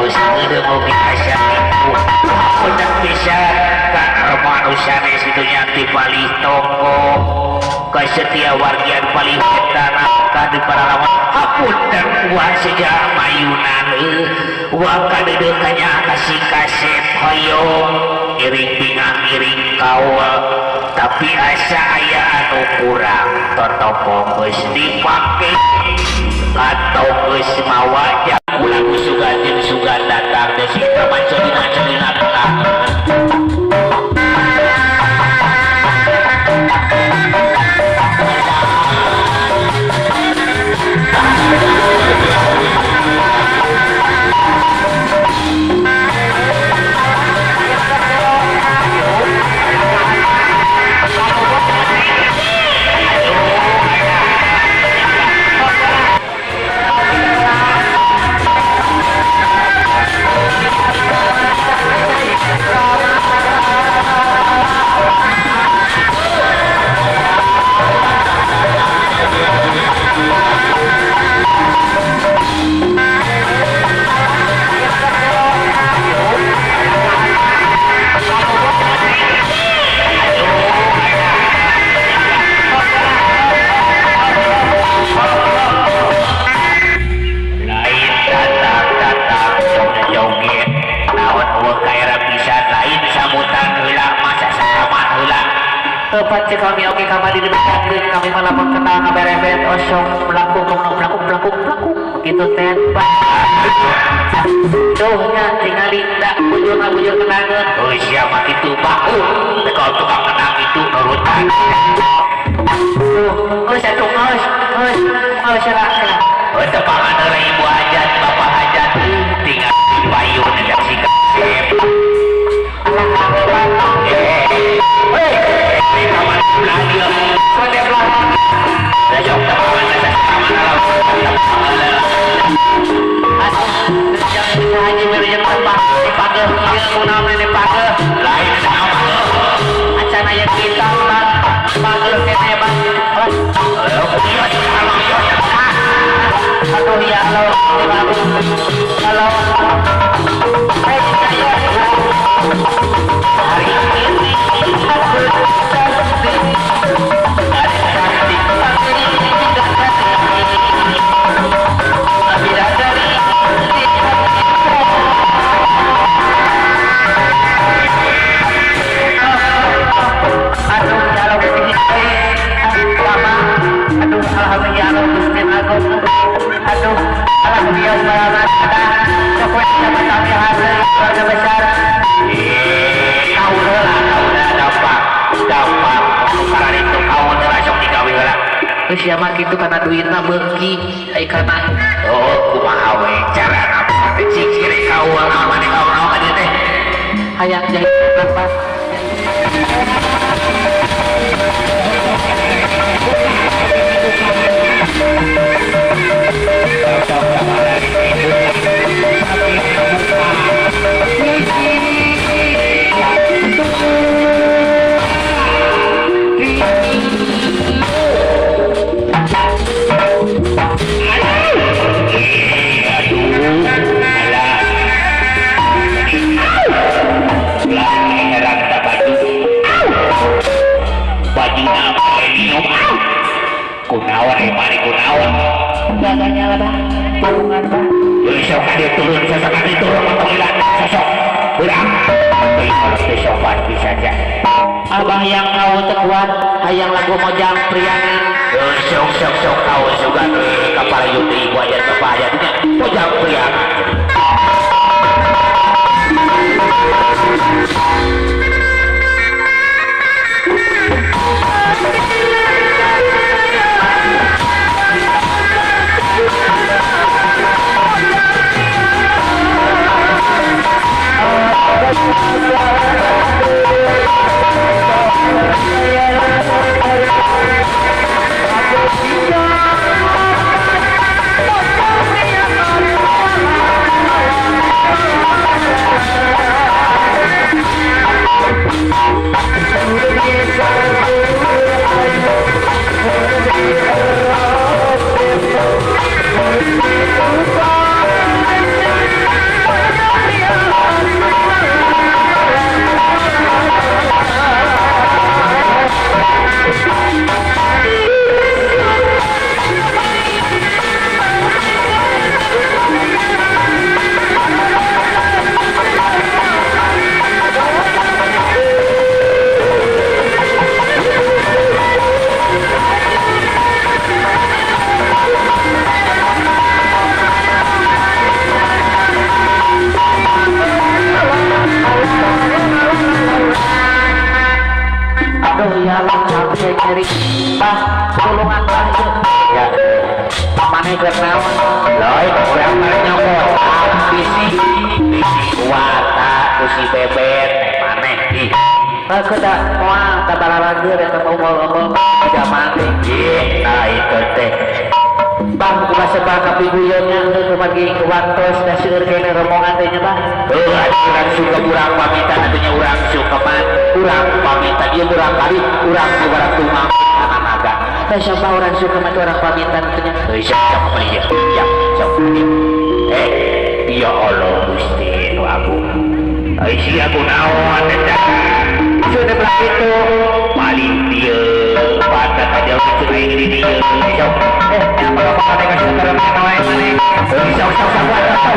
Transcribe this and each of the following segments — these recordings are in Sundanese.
Geus heudeung oge asa nipu. Hapunten pisan ka Rama anu sanes kitu nya ti palih tokoh kasetia wargian palih tanah di paralawan. Hapunten uang seja mayunan uang kadeudeuh kanya kasih kasep hoyong iring bingah iring kaul tapi asa aya anu kurang totoko geus dipake atau geus mawa lagu sugan jeung sugan datang desi mancelina celina tengah. Tempat kami oke kamar di depan kami melapor kenal ngaberebet osong melakuk melakuk melakuk melakuk gitu teh tuh nya tingali dak bujur bujur kenangan. Oh siapa itu baku kalau tukang kenang itu nurutan tuh geus atuh geus geus geus lah oh tepangan heula ibu hajat bapak hajat tinggal di payun eta si kasep. Siapa gitu karena duitna beuki ai kana oh kumaha we carana cik ciri kaul naon maneh kaul naon ka dieu teh hayang jahit pas kunaon mari kunaon gaganya lah bah tulungan bah besok dia turun sosok dia turun panggilan sosok berang kalau sopan bisa aja abah yang kau tekuat hayang lagu mojang priangan sok sok sok kau suka kapal yuti ibu aja bapak aja mojang priangan. Aku Maneh keur naon? Lain urang mah nyokot bisi bisi kuat ku si Bebet maneh ih. Aku tak moal tak balalageur eta ongol-ongol tidak maneh. Ih, nah itu teh. Bang kumaha sebab kapiguyonnya heuh kumagi waktos da seueur keneh rombongan teh nya, Bang. Heuh, urang suka urang pamitan atuh nya urang suka urang pamitan ieu urang kali urang urang tumang kana naga. Teh siapa orang suka mah orang pamitan atuh nya. Heuh, siap beli ya. Siap, siap. Eh, ya Allah Gusti nu agung. Ai sia kunaon eta? Sudah belah itu. Paling dieu pantat aja kitu aing di dieu. Sok. Eh, apa apa maneh ka saudara maneh wae maneh. Heuh, sok sok sok sok.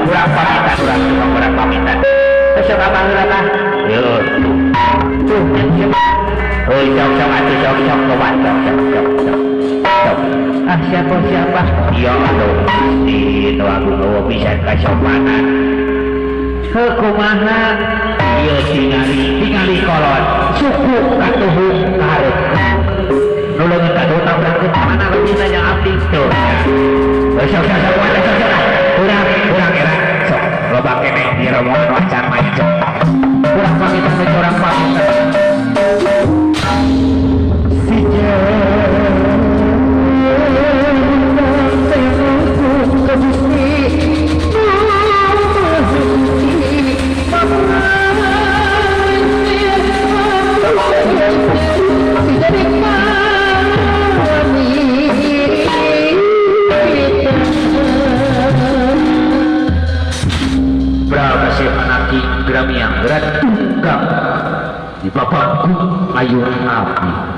Urang pamitan, urang suka urang pamitan. Teh sok abah heula tah. Heuh, tuh. Tuh, siapa? Heuh, sok sok atuh sok sok tobat sok sok sok sok. Sok. Ah, siapa siapa? Ya Allah Gusti nu agung eueuh pisan kasopanan. Heuh, kumaha? Ieu tingali tingali kolot suku katuhu kaharep. Nu leungeun katuhu tabrakeun Mana lebih nanya abdi? Tuh. Heuh, sok sok sok sok sok. Urang urang era sok loba keneh di rombongan wacan mah sok. Urang pamitan teh urang pamitan. Si Gramiang gerak tunggang di bapakku ayun api.